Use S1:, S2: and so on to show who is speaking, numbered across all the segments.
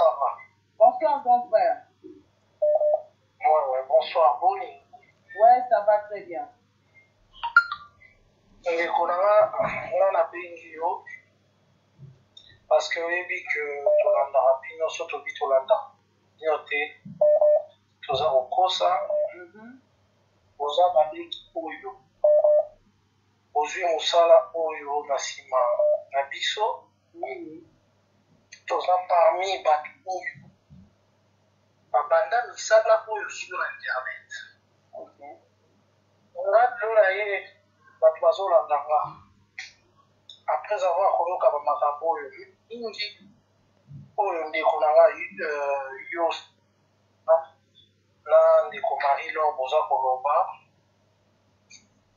S1: Ça va.
S2: Bonsoir, grand frère.
S1: Ouais, bonsoir, boni?
S2: Ouais, ça va très bien.
S1: Ndeko na nga, nga nabengi yo parce que oyebi ke tolandaka bino. So tobi tolandaka bino te, toza kokosa. Oza baleki oyo ozwi mosala oyo na nsima na biso. Toza parmi bato oyo babanda misala oyo sur internet. Nga lelo na ye, bato bazolanda nga après avoir koyoka bamakambo oyo mingi oyo ndeko na nga yo na ndeko Marie Lor boza koloba.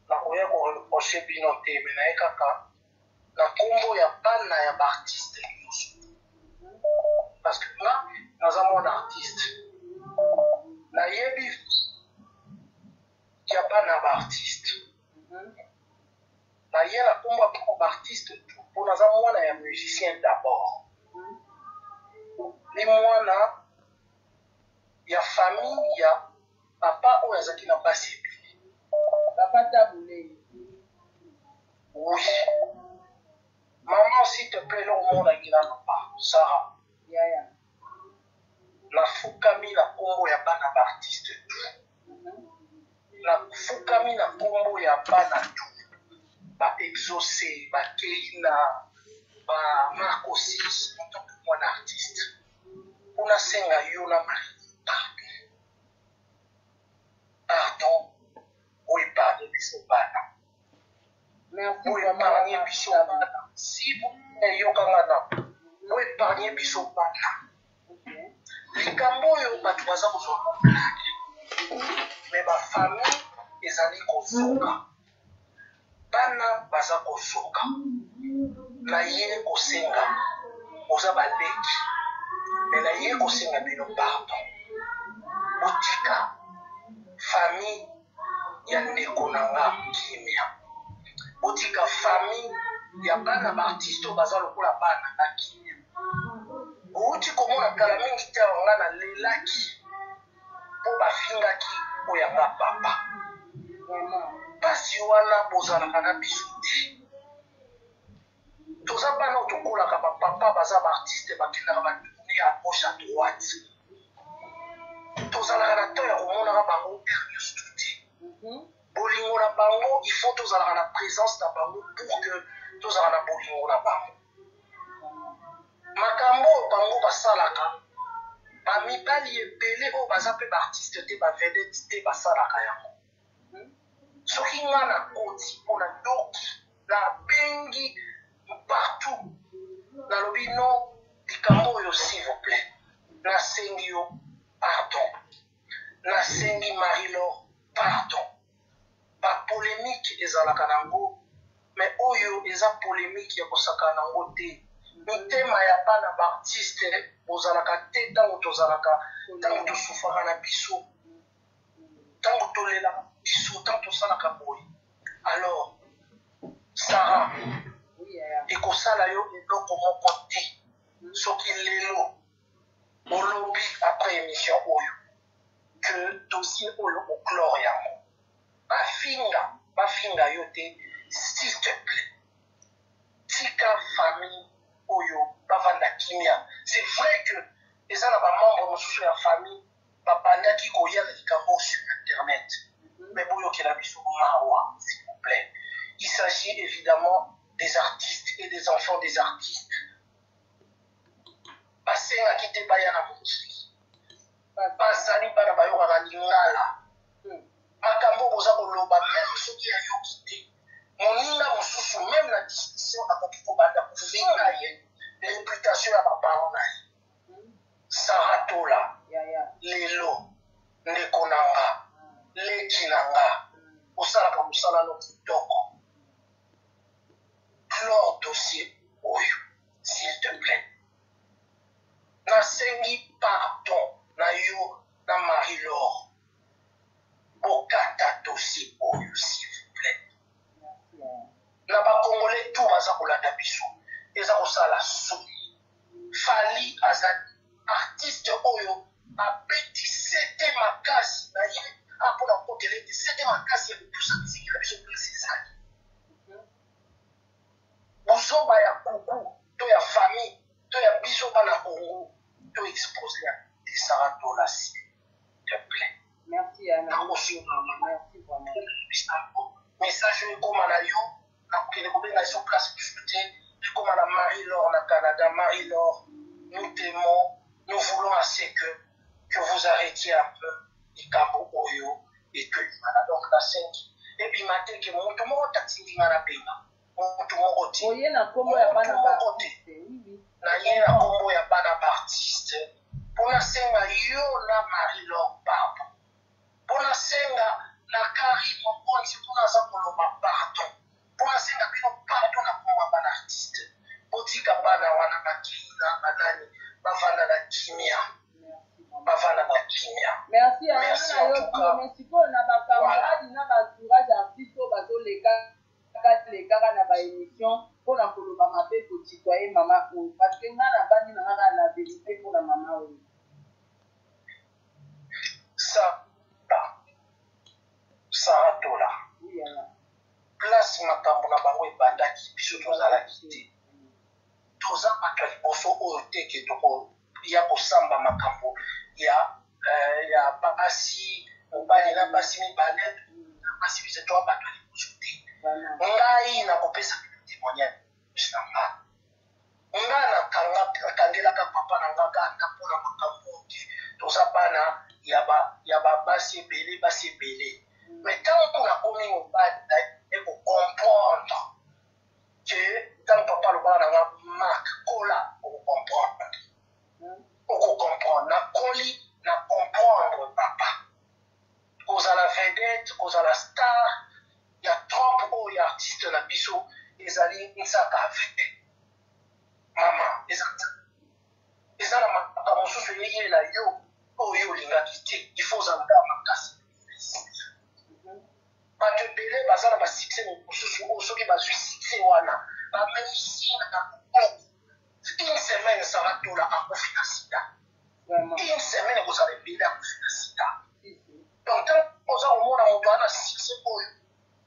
S1: Nakoya koreprocher bino te, me naye kaka na nkombo ya bana ya baartiste nyonso, parce que nga naza mwana artiste, nayebi ya bana ya baartiste. Naye na nkombo ya bana baartiste mpo naza mwana ya musicien d'abord, ni mwana ya famille ya papa oyo azalaki na basi ebele.
S2: Papa Tabulei.
S1: Oui, maman, s'il te plaît, eloko moko nalingi naloba, Sara.
S2: Yaya.
S1: Nafukami na nkombo ya bana baartiste tout, nafukami na nkombo ya bana tout, baexaucé, bakeina, bamarco 6, en tant que mwana artiste, mpo nasenga yo na Marie pardon, pardon, boépargne biso bana.
S2: Merci.
S1: Boépargne biso bana, s'il vous plaît. Yokanga na boépargne biso bana. Likambo oyo bato baza kozwa blague, me bafamille ezali kozoka, bana baza kozoka. Na ye kosenga, boza baleki, me na ye kosenga bino pardon, botika famille ya ndeko na nga kimia, botika famille ya bana baartiste oyo baza lokola bana na kimia. Outi komona kala mingi te awa nga nalelaki mpo bafingaki oyo yanga papa. Mpasi wana bozalaka na biso te. Toza bana oyo tokolaka, bapapa baza baartiste, bakendaka batourne à gauche, à droite. Tozalaka na temps ya komonaka bango heure nyonso te. Bolingo na bango, il faut tozalaka na présence na bango pour que tozala na bolingo na bango. Makambo oyo bango basalaka, bamibali ebele oyo baza mpe baartiste te, bavedette te, basalaka yango. Soki nga na koti mpo na yoki, nabengi partout, nalobi non, likambo oyo, s'il vous plaît, nasengi yo pardon, nasengi Marie Lor pardon. Bapolémique ezalaka nango, mais oyo eza polémique ya kosakana nango te. Mitema ya bana baartiste bozalaka te ntango tozalaka, ntango tosufaka na biso, ntango tolelaka biso, ntango tosalaka boye. Alors Sara, ekosala yo eloko moko te soki lelo olobi après émission oyo que dossier oyo oclore yango. Bafinga, bafinga yo te, s'il te plaît, tika famille oyo bavanda kimia. C'est vrai que eza na bamembre mosusu ya famille babandaki koya na likambo sur internet, mais boyokela biso mawa, s'il vous plaît. Il s'agit évidemment des artistes et des enfants des artistes. Basengaki te baya na mokili, bazali bana bayokaka lingala. Makambo boza koloba, même soki ayoki te, moninga mosusu même na discussion akoki kobanda kofinga ye, réputation ya baparent na ye. Sara Tola, lelo ndeko na nga, leki na nga, osalaka mosala no kitoko, clore dossier oyo, s'il te plaît. Nasengi pardon na yo na Marie Lor, bokata dossier oyo, s'il vous plaît. Na bacongolais tout baza kolanda biso, eza kosala soni. Fally aza Artiste oyo abeti sete makasi na ye a pona kokotela ye te sete makasi ya kopusa miziki na biso place ezali buzoba ya kuku to ya famille to ya biso bana Congo to expose ya te Sarah Tola s'il te plait.
S2: Merci ya na merci vraiment.
S1: Message oyo ekoma na yo Nakokende kobenga ye sur place mosusu te, ekoma na Marie Laure na Canada. Marie Laure, nous t'aimons, nous voulons à ce que que vous arretiez un peu likambo oyo etoyebana. Donc nasengi ebima te ke moto moko te atindi nga nabenga moto moko te,
S2: Oye na kombo ya
S1: moto
S2: bana ba
S1: moko te.
S2: artiste. Oui, oui.
S1: Naye na kombo ya bana ba artiste mpo nasenga yo na Marie Laure pardon. Po na senga na Carine mokonzi kuna aza koloba pardon po na senga bino pardon na kombo ya bana artiste botika bana wana ba keyna ba nani ba vanda na kimia ba vanda na kimia
S2: Merci ya
S1: merci
S2: nga
S1: en
S2: na
S1: tout
S2: yoki yo
S1: cas
S2: mais sikoyo na ba
S1: voilà.
S2: camarade na ba entourage ya artiste oyo bazo leka lekaka na ba emission pona koloba mabe ko tutoyer mama oyo parce que nga na vandi na nga kaka na verite pona mama oyo.
S1: Sarah Sarah Tola place makambo na bango ebandaki biso tozalaki te toza bato ya liboso oyo te ke tokoya kosamba makambo ya euh, ya basi mobali na basi mibale na basi biso toza bato ya liboso te ngai nakopesa bino témoignage na nga Nga na kanga kangelaka papa na nga kanda pona makambo oyo ke toza bana ya ba ya ba basi ebele basi ebele mais tango na komi mobali na ye ko comprendre ke tango papa alobaka na nga Marc kola oko comprendre oko comprendre na koli na comprendre papa kozala vedette kozala star ya trompe oyo ya artiste na biso ezali nsaka ve mama eza eza na makambo mosusu eyeyela yo oyo yo olingaki te il faut ozala kaka makasi bato ebele baza na basuccès mosusu oyo soki bazwi succès wana bamemisi na une semaine Sarah Tola akufi na sida une semaine ekozala ebele akufi na sida Donc ntango oza komona moto aza na succès oyo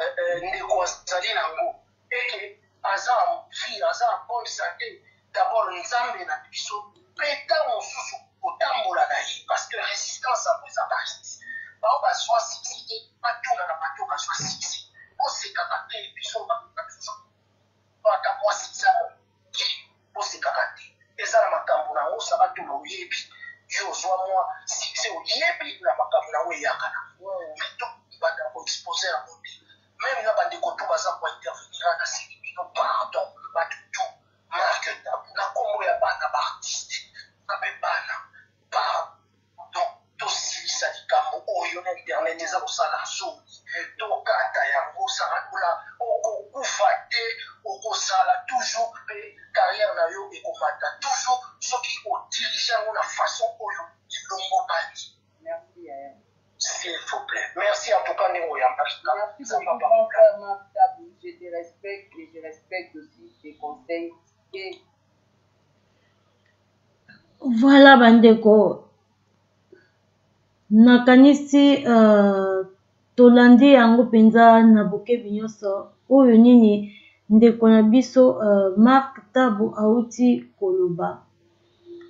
S1: eh, eh, ndeko azali na yango eke aza en vie aza en bonne santé d'abord nzambe na biso mpe ntango mosusu kotambola na ye parce que résistance yango eza basi bao bazwa succès te batuna na bato bazwa succès bosekaka te biso ata mwa succès yango Bosekaka te eza na makambu na ngo saba tola oyebi yo ozua mua succès oyebi na makambu na ngo eyaka na ngo mais to banda ko expose yango te meme na ba ndeko tout baza ko intervenir wana nasengi bino pardon batu tout marque tabu na kombo ya bana ba artiste na pe bana pardon tosilisa likambo oyo na internet eza kosala soni tokata yango sarakola okokufa te okozala toujours mpe carrière na yo ekomata toujours soki odirige yango na façon oyo elongobani.
S2: Merci yaya.
S1: S'il vous plaît. Merci en tout cas ndenge oyambaki nga.
S2: Merci
S1: Nzambe
S2: beaucoup
S1: apambola.
S2: grand frère Marc Tabu, je te respecte et je respecte aussi tes conseils et
S3: Voilà bandeko nakanisi uh, tolandi yango mpenza na bokebi nyonso oyo nini ndeko na biso uh, Marc Tabu auti koloba.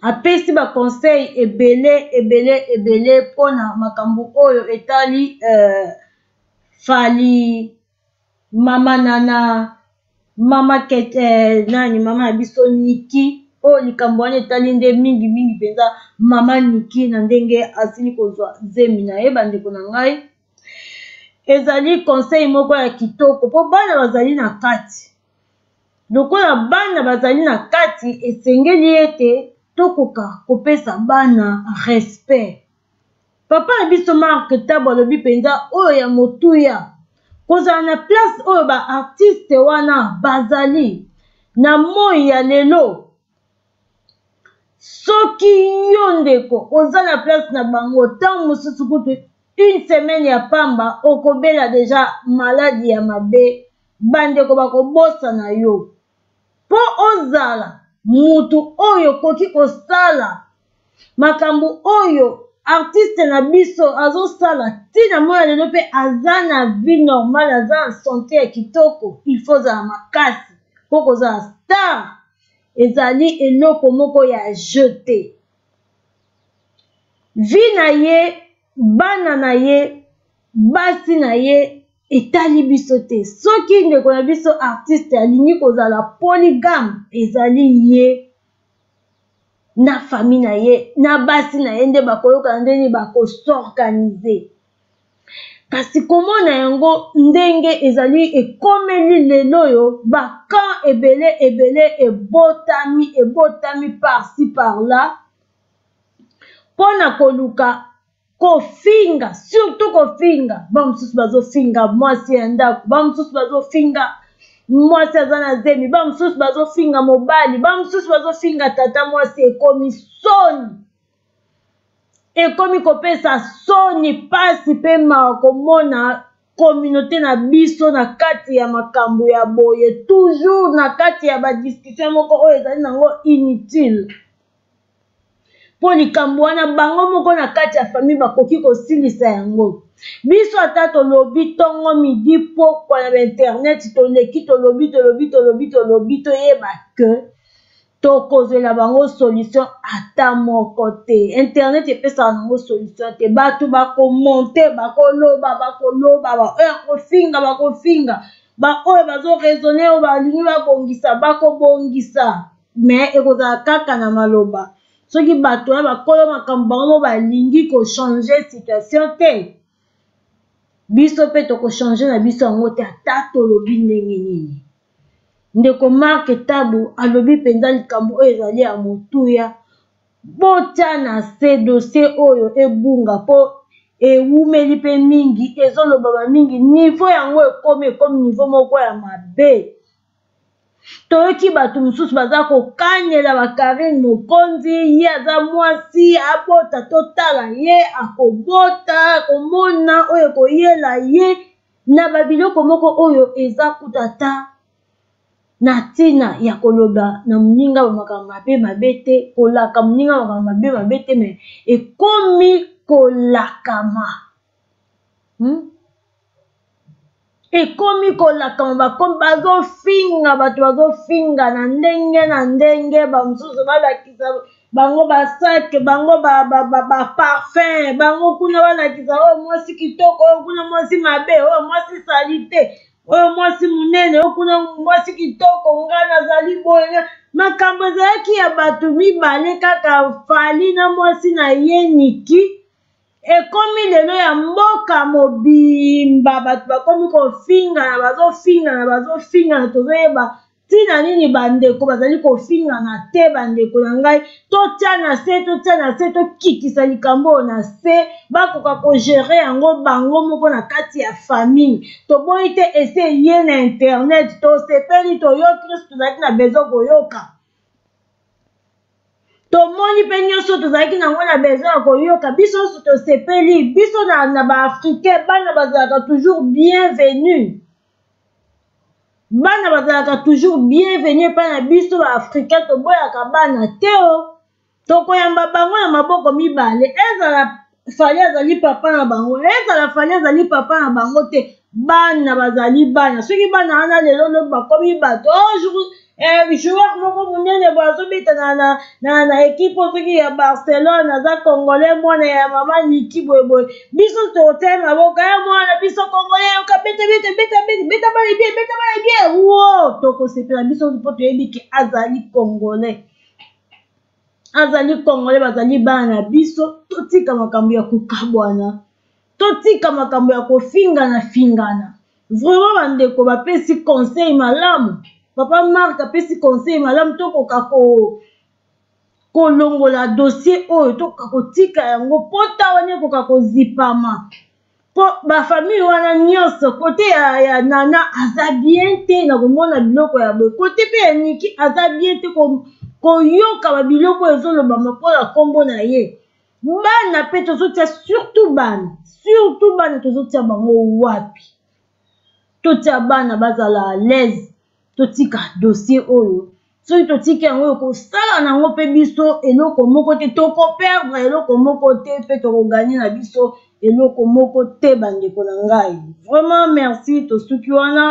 S3: Apesi ba conseil ebele ebele ebele mpona makambo oyo etali uh, Fally mama nana mama ket, eh, nani mama na biso Niki oyo likambo wana etali nde mingi mingi mpenza mama Niki na ndenge asili kozwa zemi na ye. Bandeko na ngai, ezali conseil moko ya kitoko mpo bana bazali na kati. Lokola bana bazali na kati, esengeli ete tokoka kopesa bana respect. Papa na biso Marc Tabu alobi mpenza oyo ya motuya kozala na place oyo ba artiste wana bazali na moi ya lelo. Soki yo ndeko oza na place na bango, ntango mosusu kutu une semaine ya pamba okobela deja maladi ya mabe, bandeko bakobosana yo. Mpo ozala mutu oyo okoki kosala. Makambo oyo artiste na biso azosala ntina mona lelo mpe aza na vie normale, aza na sante ya kitoko. Il faut ozala makasi mpo kozala star ezali eloko moko ya jeu te. Vie na ye, bana na ye, basi na ye etali biso te. Soki ndeko na biso artiste alingi kozala polygame, ezali ye na famille na ye na basi na ye nde bakoyokana ndenge bakosorganize. Kasi komona yango ndenge ezali ekomeli lelo oyo, ba camp ebele ebele ebotami, ebotami par-ci par-là mpo na koluka kofinga, surtout kofinga. Ba mosusu bazofinga mwasi ya ndako, ba mosusu bazofinga mwasi aza na zemi, ba mosusu bazofinga mobali, ba mosusu bazofinga tata mwasi. Ekomi soni, ekomi kopesa soni, pasi pe mawa komona communauté na biso na kati ya makambo ya boye, toujours na kati ya ba discussion moko oyo ezali nango inutile. Mpo likambo wana bango moko na kati ya famille bakoki kosilisa yango. Biso ata tolobi tongo midi pokwa na ba internet, toleki tolobi tolobi tolobi tolobi, toyeba que tokozwela bango solution ata moko te. Internet epesaka nango solution te. Bato bakomonte, bakoloba, bakoloba, baoyo akofinga, bakofinga, baoyo bazo raisonner, oyo balingi babongisa, bakobongisa, mais ekozala kaka na maloba. Soki bato wana bakolo makambo bango mo balingi kochanger situation te, biso mpe tokochanger na biso yango te, ata tolobi ndenge nini. Ndeko Marc Tabu alobi mpenza likambo oyo ezali ya motuya. Botya na se dossier oyo ebunga mpo ewumeli mpe mingi, ezolobama mingi, niveau yango ekomi, ekomi niveau moko ya mabe. Toyoki bato mosusu baza kokanela ba Carine Mokonzi, ye aza mwasi abota, totala ye akobota, akomona oyo ekoyela ye na ba biloko moko oyo eza kuta ata na ntina ya koloba na moninga ba makambo mabe mabe te, kolaka moninga makambo mabe mabe te, mais ekomi kolakama. Ekomi kolakama, bakomi bazofinga bato, bazofinga na ndenge na ndenge, ba mosusu balakisa bango ba sac, bango ba parfum, bango kuna balakisa oyo mwasi kitoko, oyo kuna mwasi mabe, oyo mwasi salite, oyo mwasi monene, oyo kuna mwasi kitoko, ngai nazali boye. Makambo ezalaki ya bato mibale kaka, Fally na mwasi na ye Niki, ekomi lelo ya mboka mobimba. Bato bakomi kofingana, bazofingana, bazofingana, tozoyeba ntina nini bandeko bazali kofingana te. Bandeko na ngai, totia na se, totia na se, tokitisa likambo oyo na se, bakoka kogérer yango bango moko na kati ya famille. Toboyi te ese ye na internet, tosepeli, toyoki nyonso tozalaki na besoin koyoka, tomoni mpe nyonso tozalaki nango na besoin ya koyoka. Biso nyonso tosepeli. Biso na baafricain, bana bazalaka toujours bienvenu, bana bazalaka toujours bienvenu epai na biso baafricain. Toboyaka bana te, o tokoyamba bango na maboko mibale. Ezala Fally azali papa na bango, ezala Fally azali papa na bango te, bana bazali bana. Soki bana wana lelo lobi bakomi bato, oh, joueur moko monene boye azobeta na équipe oyo soki ya Barcelone, aza congolais, mwana ya mama Niki boyeboye, biso tokotia maboko ya mwana biso congolais, yoka, beta beta beta beta beta bale bien, beta bale bien, wo tokosepela biso mpo toyebi ke azali congolais, azali congolais, bazali bana na biso. Totika makambo ya kokabwana, totika makambo ya kofingana fingana. Vraiment bandeko bapesi conseil malamu, papa Marc apesi conseil malamu, tokoka kolongola dossier oyo, tokoka kotika yango pota wana ekoka kozipama, mpo bafamille wana nyonso kote ya Nana aza bien te na komona biloko ya boye, kote mpe ya Niki aza bien te koyoka babiloko oyo ezolobama mpona nkombo na ye. Bana mpe tozotia, surtout bana, surtout bana tozotia bango wapi? Totia bana bazala à l'aise, totika dossier oyo. Soki totiki yango, ekosala na yango mpe biso eloko moko te, tokoperdre eloko moko te mpe tokoganye na biso eloko moko te. Bandeko na ngai, vraiment merci, tosuki wana.